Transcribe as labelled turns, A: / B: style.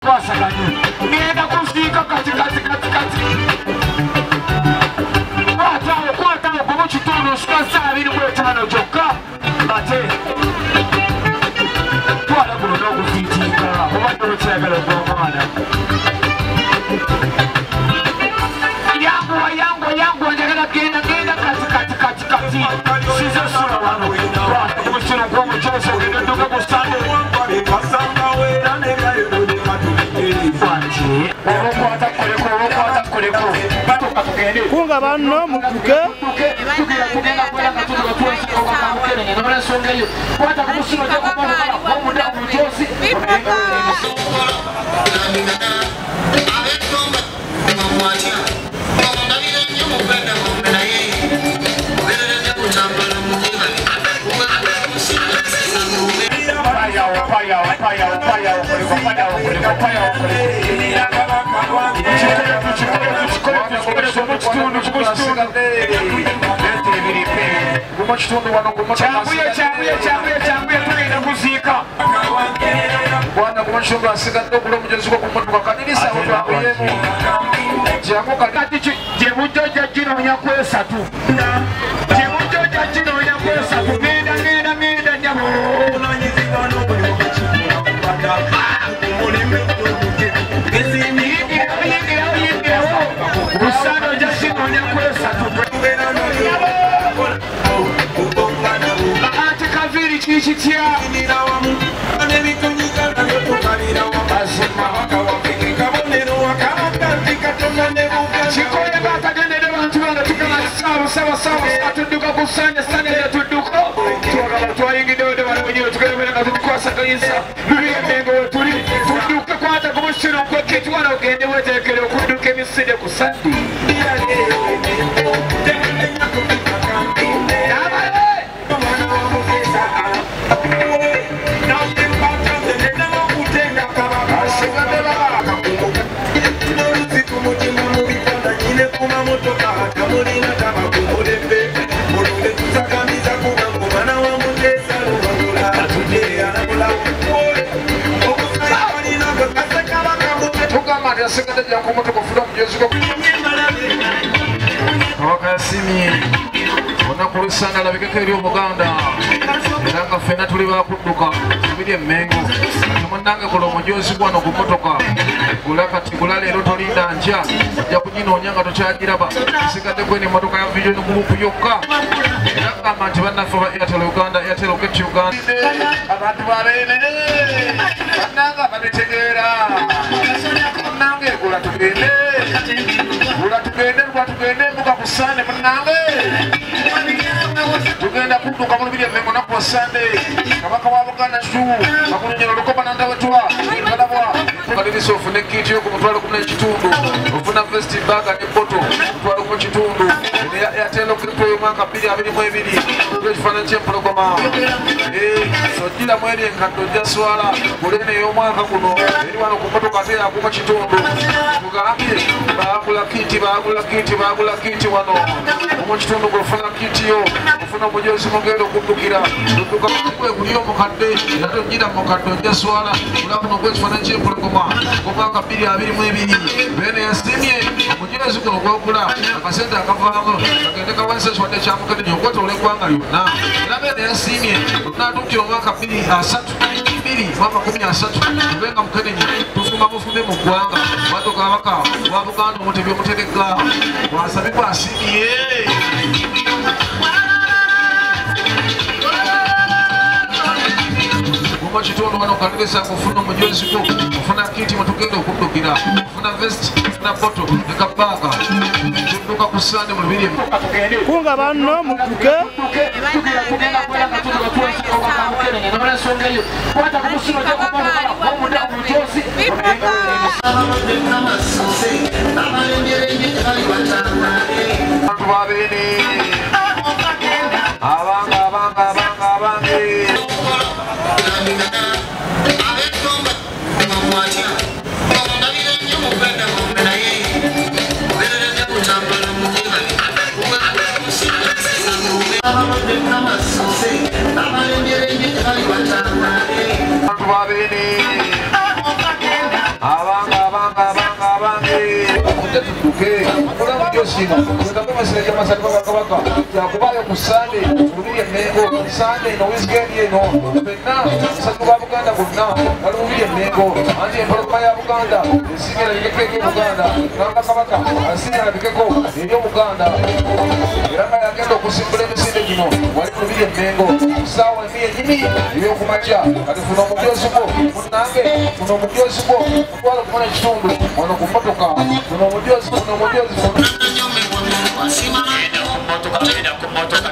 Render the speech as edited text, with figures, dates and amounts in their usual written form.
A: Kwasaganye. Ngenda kuziika kati kati kati kati. Kwatawo kwatawo gumu kitundu nsikaza 25 kyokka ate twala guno n'ogufiitinga obadde okyagala ogw'omwana. Yanguwa yanguwa yanguwa njagala genda genda kati kati kati kati. Size sula wano. Kwata gumu kitundu gw'omukyose ogenda odduka ku Sande.
B: Kunga banno mudduke. Kunga banno mudduke.
A: Abantu babiri. Tujje tudduke kola mujoozi ino twetake amasiro gy'amasaliba ga Kabaka kyakubaayo ku Sande Lubiri e Mmengo. Sande eno wiikendi eno ffenna abasajja ba Buganda bonna bali Lubiri e Mmengo, anti empologoma ya Buganda esiimye erabikeko eri Obuganda, ngamba Kabaka asiimye erabikeko eri Obuganda, era nga yagenda okusimbula emisinde gino wali mu Lubiri e Mmengo ku ssaawa emu yennyini ey'okumakya. Kati funa omujoozi gwo munnange, funa omujoozi gwo mutwalo kumuna ekitundu wano ku mmotoka, funa omujoozi, funa omujoozi, funa
C: Genda ku mmotoka, genda ku mmotoka.